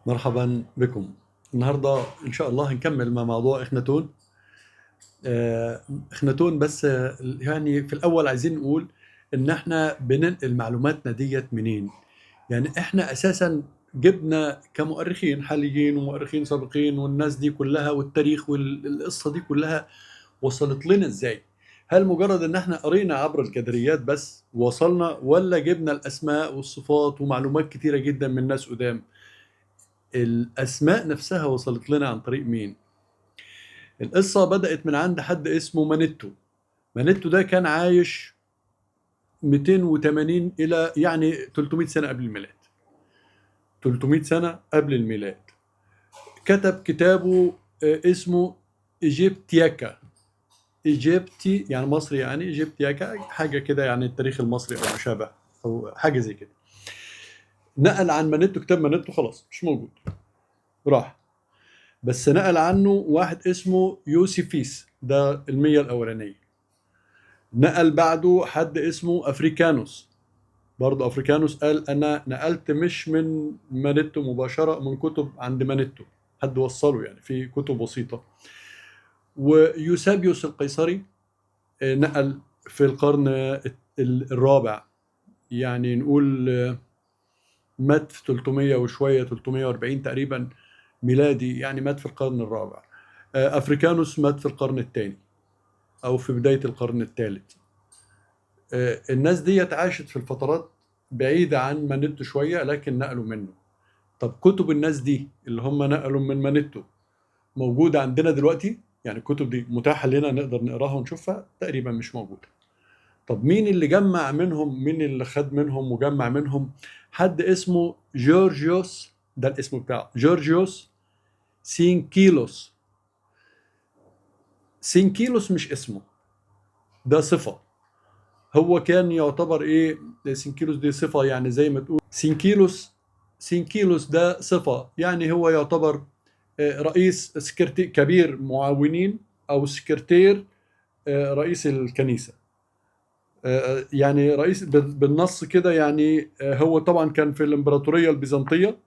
مرحبا بكم. النهارده ان شاء الله هنكمل مع موضوع اخناتون. اخناتون بس يعني في الاول عايزين نقول ان احنا بننقل معلوماتنا ديت منين. يعني احنا اساسا جبنا كمؤرخين حاليين ومؤرخين سابقين والناس دي كلها والتاريخ والقصه دي كلها وصلت لنا ازاي؟ هل مجرد ان احنا قرينا عبر الجدريات بس وصلنا، ولا جبنا الاسماء والصفات ومعلومات كتيرة جدا من ناس قدام؟ الاسماء نفسها وصلت لنا عن طريق مين؟ القصة بدات من عند حد اسمه مانيتو. مانيتو ده كان عايش 280 الى يعني 300 سنة قبل الميلاد. 300 سنة قبل الميلاد كتب كتابه اسمه Aegyptiaca. Aegypti يعني مصري، يعني Aegyptiaca حاجة كده يعني التاريخ المصري او مشابه او حاجة زي كده. نقل عن مانيتو كتاب مانيتو خلاص مش موجود، راح. بس نقل عنه واحد اسمه يوسيفيس، ده المية الأولانية. نقل بعده حد اسمه أفريكانوس، برضه أفريكانوس قال أنا نقلت مش من مانيتو مباشرة، من كتب عند مانيتو، حد وصله يعني في كتب بسيطة. ويوسابيوس القيصري نقل في القرن الرابع، يعني نقول مات في 300 وشوية، 340 تقريبا ميلادي، يعني مات في القرن الرابع. أفريكانوس مات في القرن الثاني أو في بداية القرن الثالث. الناس دي عاشت في الفترات بعيدة عن مانيتو شوية، لكن نقلوا منه. طب كتب الناس دي اللي هم نقلوا من مانيتو موجودة عندنا دلوقتي؟ يعني الكتب دي متاحة لنا نقدر نقراها ونشوفها؟ تقريبا مش موجودة. طب مين اللي جمع منهم؟ مين اللي خد منهم وجمع منهم؟ حد اسمه جورجيوس، ده الاسم بتاعه، جورجيوس سينكيلوس. سينكيلوس مش اسمه، ده صفة. هو كان يعتبر ايه سينكيلوس؟ دي صفة، يعني زي ما تقول سينكيلوس، سينكيلوس ده صفة، يعني هو يعتبر رئيس سكرتير كبير معاونين او سكرتير رئيس الكنيسة، يعني رئيس بالنص كده. يعني هو طبعا كان في الامبراطورية البيزنطية،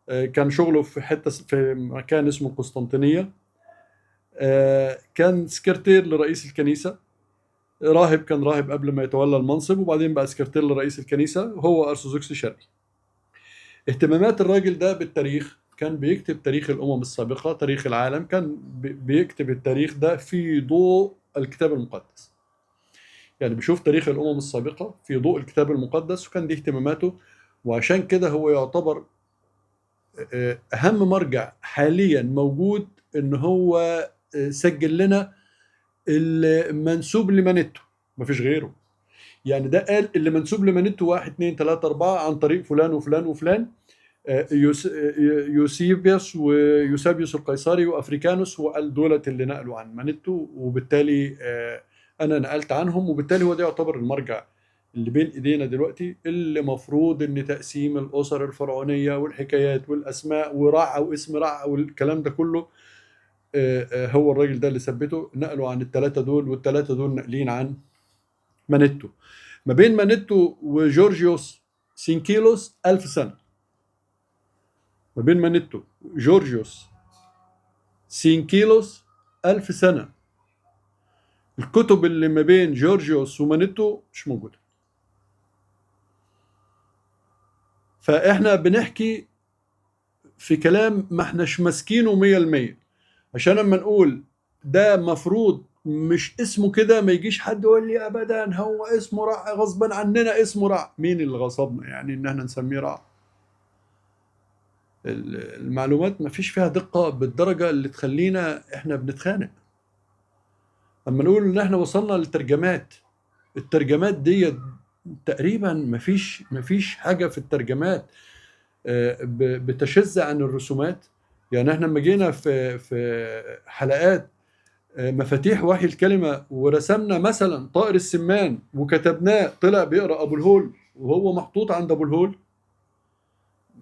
كان شغله في حتة في مكان اسمه قسطنطينية، كان سكرتير لرئيس الكنيسة، راهب، كان راهب قبل ما يتولى المنصب، وبعدين بقى سكرتير لرئيس الكنيسة. هو أرثوذكسي شرقي. اهتمامات الراجل ده بالتاريخ، كان بيكتب تاريخ الأمم السابقة، تاريخ العالم، كان بيكتب التاريخ ده في ضوء الكتاب المقدس. يعني بيشوف تاريخ الأمم السابقة في ضوء الكتاب المقدس، وكان دي اهتماماته. وعشان كده هو يعتبر أهم مرجع حاليا موجود، إن هو سجل لنا المنسوب لمانيتو، مفيش غيره. يعني ده قال اللي منسوب لمانيتو 1 2 3 4 عن طريق فلان وفلان وفلان، يوسيبيوس ويوسابيوس القيصري وأفريكانوس، وقال دولت اللي نقلوا عن مانيتو، وبالتالي أنا نقلت عنهم، وبالتالي هو ده يعتبر المرجع اللي بين إيدينا دلوقتي، اللي مفروض إن تقسيم الأسر الفرعونية والحكايات والأسماء ورع واسم رع والكلام ده كله، هو الراجل ده اللي ثبته. نقلوا عن الثلاثة دول، والثلاثة دول نقلين عن مانيتو. ما بين مانيتو وجورجيوس سينكيلوس 1000 سنة. ما بين مانيتو جورجيوس سينكيلوس 1000 سنة. الكتب اللي ما بين جورجيوس ومانيتو مش موجودة. فإحنا بنحكي في كلام ما احناش ماسكينه 100%، عشان لما نقول ده مفروض مش اسمه كده، ما يجيش حد يقول لي أبدا هو اسمه رع، غصبا عننا اسمه رع. مين اللي غصبنا يعني إن احنا نسميه رع؟ المعلومات ما فيش فيها دقة بالدرجة اللي تخلينا احنا بنتخانق. اما نقول ان احنا وصلنا للترجمات، الترجمات دي تقريبا ما فيش حاجة في الترجمات بتشذ عن الرسومات. يعني احنا لما جينا في حلقات مفاتيح وحي الكلمة ورسمنا مثلا طائر السمان وكتبناه طلع بيقرأ أبو الهول وهو محطوط عند أبو الهول،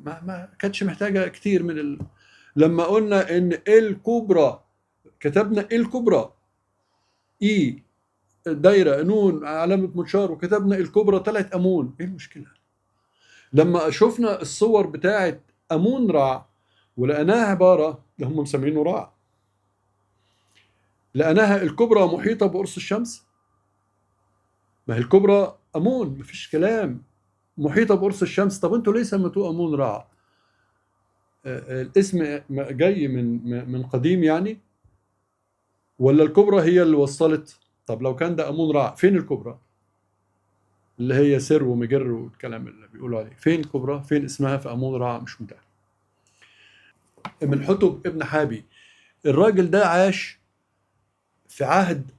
ما كانتش محتاجة كتير من لما قلنا إن الكبرى، كتبنا الكبرى إي دايرة نون علامة منشار، وكتبنا الكبرى طلعت أمون. إيه المشكلة؟ لما شفنا الصور بتاعت أمون رع ولقيناها عبارة اللي هم مسمينه رع، لقيناها الكبرى محيطة بقرص الشمس. ما هي الكبرى أمون، مفيش كلام، محيطة بقرص الشمس. طب انتوا ليه سميتوه أمون رع؟ الاسم جاي من قديم يعني، ولا الكبرى هي اللي وصلت؟ طب لو كان ده أمون رع، فين الكبرى اللي هي سر ومجر والكلام اللي بيقولوا عليه؟ فين الكبرى؟ فين اسمها في أمون رع؟ مش متاح. امنحتب ابن حابي، الراجل ده عاش في عهد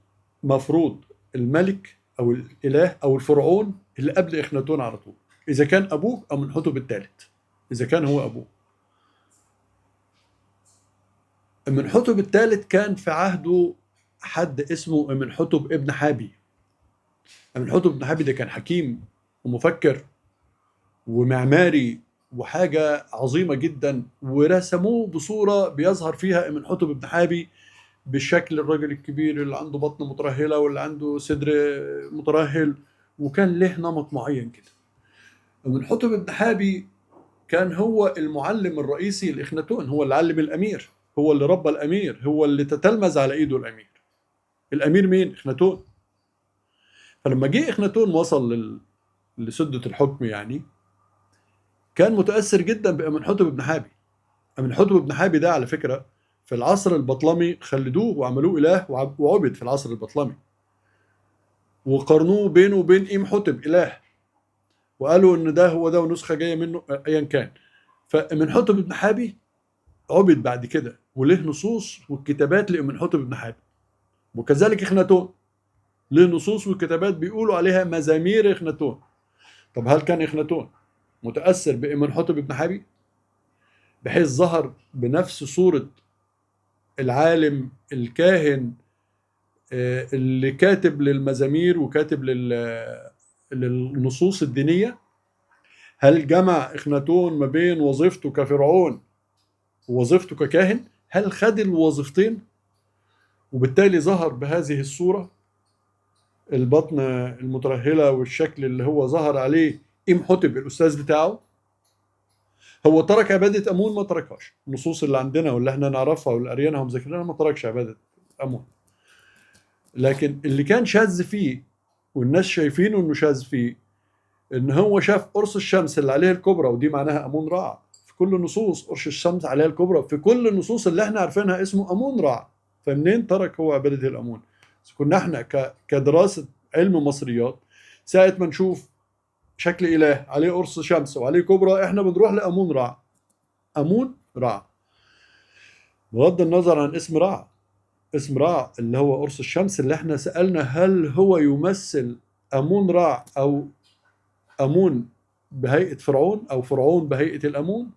مفروض الملك أو الإله أو الفرعون اللي قبل إخناتون على طول، إذا كان أبوه أمنحتب الثالث، إذا كان هو أبوه. أمنحتب الثالث كان في عهده حد اسمه أمنحتب ابن حابي. أمنحتب ابن حابي ده كان حكيم ومفكر ومعماري وحاجة عظيمة جدا، ورسموه بصورة بيظهر فيها أمنحتب ابن حابي بالشكل الراجل الكبير اللي عنده بطن مترهلة واللي عنده صدر مترهل، وكان له نمط معين كده. أمنحتب ابن حابي كان هو المعلم الرئيسي لإخناتون، هو اللي علم الأمير، هو اللي ربى الأمير، هو اللي تتلمذ على إيده الأمير. الأمير مين؟ إخناتون. فلما جه إخناتون وصل لسدة الحكم يعني، كان متأثر جدا بأمنحتب ابن حابي. أمنحتب ابن حابي ده على فكرة في العصر البطلمي خلدوه وعملوه إله وعبد في العصر البطلمي، وقارنوه بينه وبين إمحتب إله، وقالوا إن ده هو ده ونسخة جاية منه أيا كان. فأمنحتب ابن حابي عبد بعد كده، وله نصوص والكتابات لأمنحتب ابن حابي، وكذلك إخناتون له نصوص وكتابات بيقولوا عليها مزامير إخناتون. طب هل كان إخناتون متأثر بأمنحتب ابن حابي بحيث ظهر بنفس صورة العالم الكاهن اللي كاتب للمزامير وكاتب للنصوص الدينية؟ هل جمع إخناتون ما بين وظيفته كفرعون ووظيفته ككاهن؟ هل خد الوظيفتين وبالتالي ظهر بهذه الصورة، البطن المترهلة والشكل اللي هو ظهر عليه إمحتب الأستاذ بتاعه؟ هو ترك عبادة أمون؟ ما تركهاش. النصوص اللي عندنا واللي احنا نعرفها واللي قريناها ومذاكرينها ما تركش عبادة أمون. لكن اللي كان شاذ فيه والناس شايفينه انه شاذ فيه، ان هو شاف قرص الشمس اللي عليه الكبرى، ودي معناها أمون رع في كل النصوص، قرص الشمس عليها الكبرى في كل النصوص اللي احنا عارفينها اسمه أمون رع. فمنين ترك هو عبادة الأمون؟ كنا احنا كدراسة علم مصريات ساعة ما نشوف شكل إله عليه قرص شمس وعليه كبرى احنا بنروح لأمون رع. أمون رع بغض النظر عن اسم رع، اسم رع اللي هو قرص الشمس اللي احنا سألنا هل هو يمثل أمون رع أو أمون بهيئة فرعون أو فرعون بهيئة الأمون؟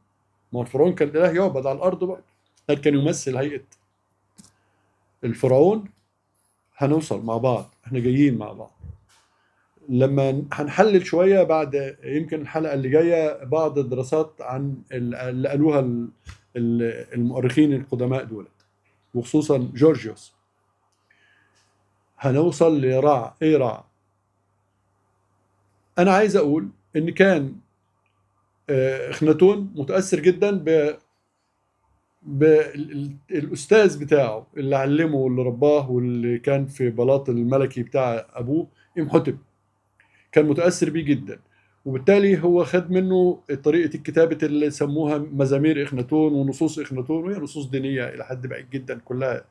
ما هو الفرعون كان إله يعبد على الأرض برضه، هل كان يمثل هيئة الفرعون؟ هنوصل مع بعض، احنا جايين مع بعض لما هنحلل شوية بعد يمكن الحلقة اللي جاية بعض الدراسات عن اللي قالوها المؤرخين القدماء دول، وخصوصا جورجيوس. هنوصل لرع. ايه رع؟ انا عايز اقول ان كان اخناتون متأثر جدا بالأستاذ بتاعه اللي علمه واللي رباه واللي كان في بلاط الملكي بتاع أبوه إمحتب، كان متأثر بيه جدا، وبالتالي هو خد منه طريقة الكتابة اللي سموها مزامير إخناتون ونصوص إخناتون، وهي نصوص دينية إلى حد بعيد جدا، كلها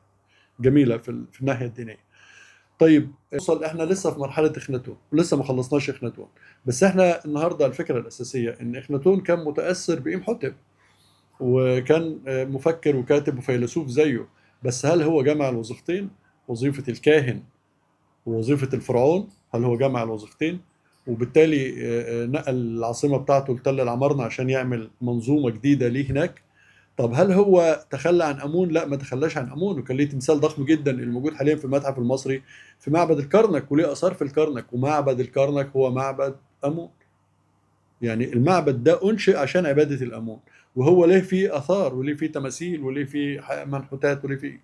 جميلة في الناحية الدينية. طيب وصل احنا لسه في مرحلة إخناتون ولسه ما خلصناش إخناتون، بس احنا النهاردة الفكرة الأساسية إن إخناتون كان متأثر بإمحتب وكان مفكر وكاتب وفيلسوف زيه، بس هل هو جمع الوظيفتين؟ وظيفة الكاهن ووظيفة الفرعون، هل هو جمع الوظيفتين؟ وبالتالي نقل العاصمة بتاعته لتل العمارنة عشان يعمل منظومة جديدة ليه هناك. طب هل هو تخلى عن أمون؟ لا، ما تخلاش عن أمون، وكان ليه تمثال ضخم جدا الموجود حاليا في المتحف المصري في معبد الكرنك، وليه آثار في الكرنك، ومعبد الكرنك هو معبد أمون. يعني المعبد ده أنشئ عشان عبادة الأمون، وهو ليه فيه آثار وليه فيه تماثيل وليه فيه منحوتات وليه فيه.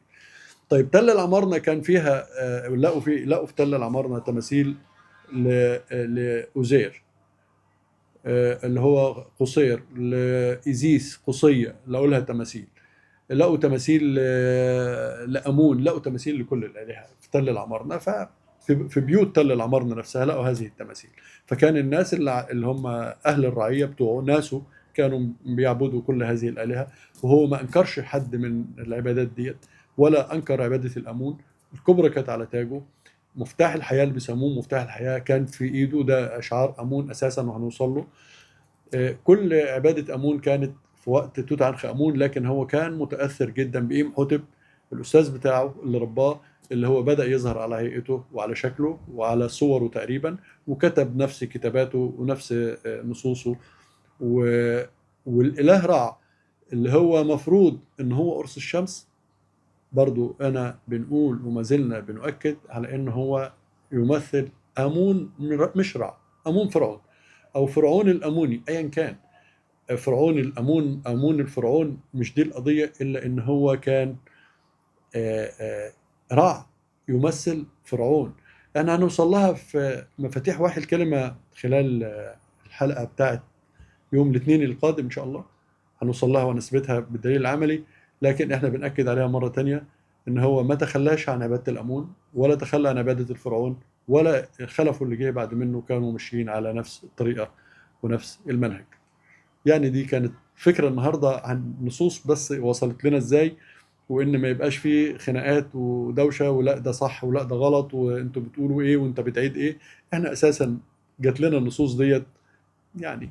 طيب تل العمارنة كان فيها لقوا في تل العمارنة تماثيل لأوزير، اللي هو قصير، لإيزيس قصية لقوا لها تماثيل، لقوا تماثيل لأمون، لقوا تماثيل لكل الآلهة في تل العمارنة. ففي بيوت تل العمارنة نفسها لقوا هذه التماثيل. فكان الناس اللي هم أهل الرعية بتوعه ناسه كانوا بيعبدوا كل هذه الآلهة، وهو ما أنكرش حد من العبادات ديت ولا أنكر عبادة الأمون. الكبرى كانت على تاجه، مفتاح الحياة اللي بيسموه مفتاح الحياة كان في إيده، ده أشعار أمون أساسا وهنوصل له. كل عبادة أمون كانت في وقت توت عنخ آمون، لكن هو كان متأثر جدا بإيم حوتب الأستاذ بتاعه اللي رباه، اللي هو بدأ يظهر على هيئته وعلى شكله وعلى صوره تقريبا، وكتب نفس كتاباته ونفس نصوصه. والإله رع اللي هو مفروض إن هو قرص الشمس، برضو أنا بنقول وما زلنا بنؤكد على إن هو يمثل آمون مش رع، آمون فرعون أو فرعون الأموني، أيا كان فرعون الأمون، آمون الفرعون، مش دي القضية، إلا إن هو كان رع يمثل فرعون. احنا هنوصل لها في مفاتيح وحي الكلمة خلال الحلقة بتاعت يوم الاثنين القادم إن شاء الله، هنوصل لها ونثبتها بالدليل العملي. لكن احنا بنأكد عليها مرة تانية إن هو ما تخلاش عن عبادة الأمون، ولا تخلى عن عبادة الفرعون، ولا خلفه اللي جه بعد منه كانوا ماشيين على نفس الطريقة ونفس المنهج. يعني دي كانت فكرة النهاردة عن نصوص بس وصلت لنا إزاي، وإن ما يبقاش فيه خناقات ودوشة ولا ده صح ولا ده غلط وانتوا بتقولوا إيه وانت بتعيد إيه. احنا أساسا جات لنا النصوص ديت يعني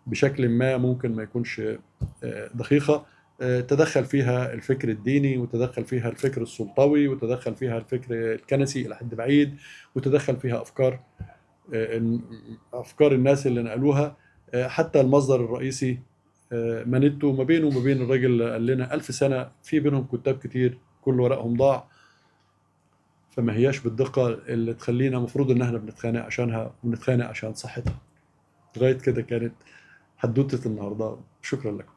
بشكل ما ممكن ما يكونش دقيقة، تدخل فيها الفكر الديني، وتدخل فيها الفكر السلطوي، وتدخل فيها الفكر الكنسي إلى حد بعيد، وتدخل فيها أفكار الناس اللي نقلوها. حتى المصدر الرئيسي مانيتو ما بينه وما بين الراجل اللي قال لنا 1000 سنة في بينهم كتاب كتير كل ورقهم ضاع، فما هياش بالدقة اللي تخلينا مفروض إن احنا بنتخانق عشانها ونتخانق عشان صحتها. لغاية كده كانت حدوتة النهاردة، شكرا لكم.